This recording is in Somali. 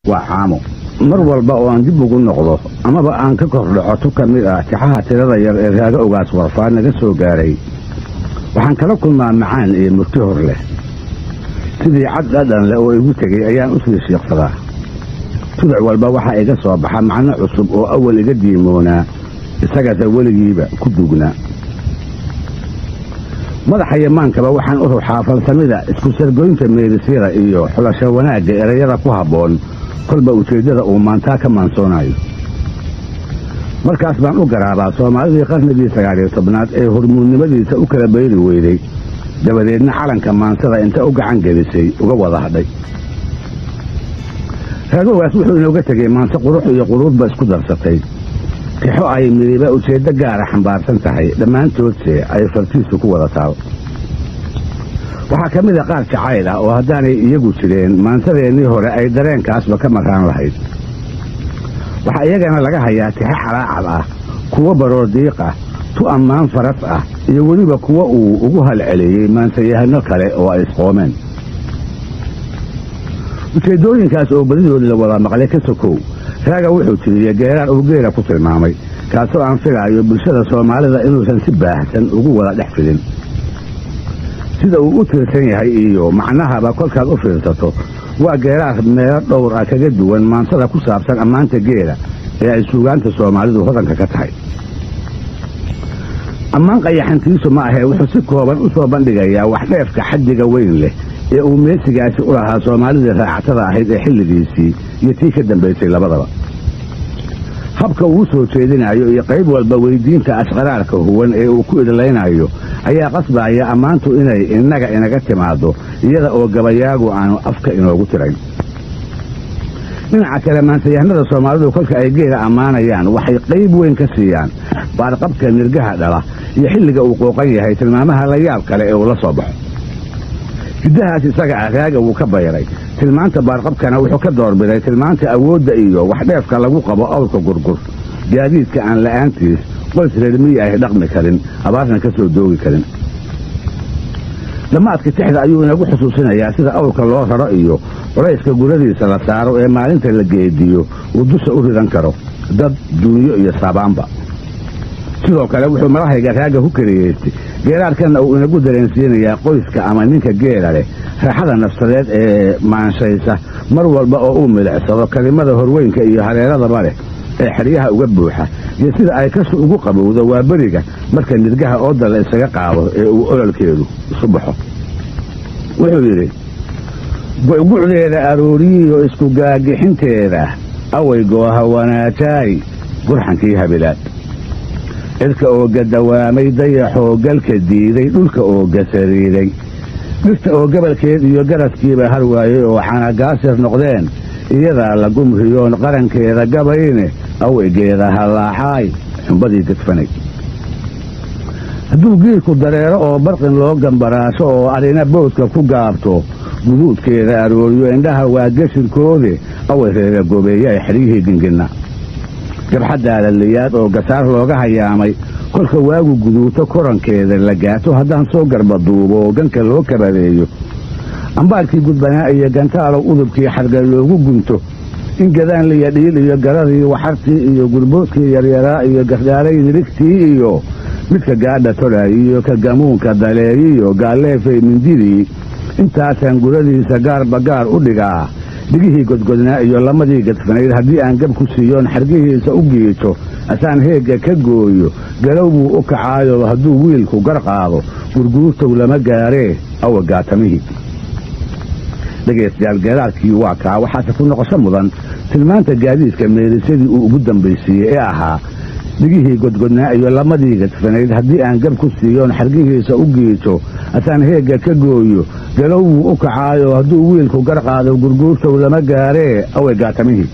Waa caamo mar walba oo aan dib ugu noqdo amaba aan ka kor dhaco tu ka mid ah tixaha tirada yar ee Raago Ogaas Warfaa naga soo gaaray, waxaan kala kulmaa macaan iyo murti hor leh. Sidii cad dhadhan leh oo igu tegey ayaan u sii shiiqsadaa. Tuduc walba waxaa iga soo baxa macno cusub oo awal iga diimoonaa, isagase weligiiba ku duugnaa madaxa iyo maankaba. Waxaan u ruxaa falsamida isku sargoynta meerisyada iyo xulasho wanaagga erayada ku habboon kolba ujeeddada uu maantaa ka maansoonayo. Markaas baan u garaabaa Soomaalidii qarnigii 19aad ee hormuudnimadiisa u kala bayri weyday, dabadeedna calanka maansada inta u gacan gelisay uga wada hadhay. Raagogaas wuxuu inooga tegey maanse qurux iyo quruudba isku darsatay, tixo ay midiba ujeeddo gaara xambaarsan tahay, dhammaantoodse ay fartiisu ku wada taal. Waxaa ka mid a qaar jacayl ah oo haddaanay iyagu jireen maansadeennii hore ay dareenkaasba ka marraan lahayd. Waxaa iyagana laga hayaa tixo calaacad ah, kuwo baroordiiq ah, tu ammaan faras ah iyo weliba kuwo uu ugu halceleeyey maansayahano kale oo ay isqoomeen. Ujeeddooyinkaas oo badidood la wada maqlay ka sokow, Raaga wuxuu tiriyey geeraar uu geela ku tilmaamay, kaasoo aan filaayo bulshada Soomaalida inuusan si baahsan ugu wada dhex fidin. Sida uu u tiirsan yahay iyo macnahaba kolkaad u fiirsato, waa geeraar meelo dhowr ah kaga duwan maansada ku saabsan ammaanta geela ee ay suugaanta Soomaalidu hodanka ka tahay. Ammaan qayaxantiisu ma ahee, wuxuu si kooban u soo bandhigayaa wax dheefka xaddiga weyn leh ee uu meesigaasi u lahaa Soomaalidii raacatada ahayd ee xilligiisii iyo tii ka dambaysay labadaba. Habka uu soo jeedinayo iyo qayb walba weydiinta ashqaraarka huwan ee uu ku idlaynayo ayaa qasbaya ammaantu inay innaga inaga timaaddo, iyada oo gabayaagu aanu afka inoogu tirayn. Dhinaca kale, maantayahanada Soomaalidu kolka ay geela ammaanayaan waxay qayb weyn ka siiyaan baarqabka nirgaha dhala iyo xilliga uu qooqan yahay, tilmaamaha la yaab kale ee uu la soo baxo. Hiddahaas isaga ah Raaga wuu ka bayray. Tilmaanta baarqabkana wuxuu ka doorbiday tilmaanta awoodda iyo waxdheefka lagu qabo awrka gurgur, gaadiidka aan la'aantiis qoys reermiyi ahy dhaqmi karin, abaarna ka soo doogi karin. Dhammaadka tixda ayuu inagu xusuusinayaa sida awrka loo raro iyo culayska guradiisa la saaro ee maalinta la geediyo uu dusha u ridan karo dad, duunyo iyo saabaanba. Sidoo kale wuxuu malahayga Raaga ku keliyeystay geeraarkanna uu inagu dareensiinayaa qoyska ama ninka geela leh raaxada nafsadeed ee maanshaysa mar walba oo uu milicsado kalimada horweynka iyo hareeradaba leh ee xeryaha uga buuxa, iyo sida ay kasu ugu qabowdo waa beriga marka nirgaha ooda la isaga qaado ee uu ololkeedu isu baxo. Wuxuu yidhi: gucgucdeeda arooriyiyo isku gaagixinteeda away gooha wanaajaay gurxankii habilaad, cirka oo gadawaamay, dayaxoo galka diiday, dhulka oo gasariiday, dhirta oo gabalkeed iyo garaskiiba har waayey oo xanagaasir noqdeen, iyadaa la gumriyoon qarankeeda gabayne aweygeeda hallaaxaay xumbadii gadfanay. Hadduu giirku dareero oo barqin loo gambaraasho oo arina boodka ku gaabto, guduudkeeda arooriyo indhaha waa geshirkoode away reera gobeeyaay xeryihii ginginna. Gabxaddaada liyaad oo gasaar looga hayaamay kolka waagu guduuto korankeeda la gaato, haddaan soo garba duubo oo ganka loo kabadeeyo, ambaarkii gudbanaa iyo gantaalow udubkii xarga loogu gunto, in gadaanliya dhiil iyo garadii waxartii iyo gurboodkii yaryaraa iyo gardhaalay nirigtii iyo midka gaadha tolaayiyo ka gamuunka daleeyiyo gaalleefay mindidii, intaasaan guradiisa gaarba gaar u dhigaa. Dhigihii godgodnaa iyo lamadii gadfanayd haddii aan gab ku siiyoon xargihiisa u giijo, asaan heegga ka gooyo, galow buu u kacaayo hadduu wiilku gar qaado gurguurtow lama gaaree awa gaatamihii. Dhegaystayaal, geeraarkii waa kaa. Waxaase ku noqosho mudan tilmaanta gaadiidka meerisadii uu ugu dambaysiiyey ee ahaa dhigihii godgodnaa iyo lamadii gadfanayd haddii aan gab ku siiyoon xargihiisa u giijo, asaan heegga ka gooyo, galow buu u kacaayo hadduu wiilku gar qaado gurguurtow lama gaaree away gaatamihii.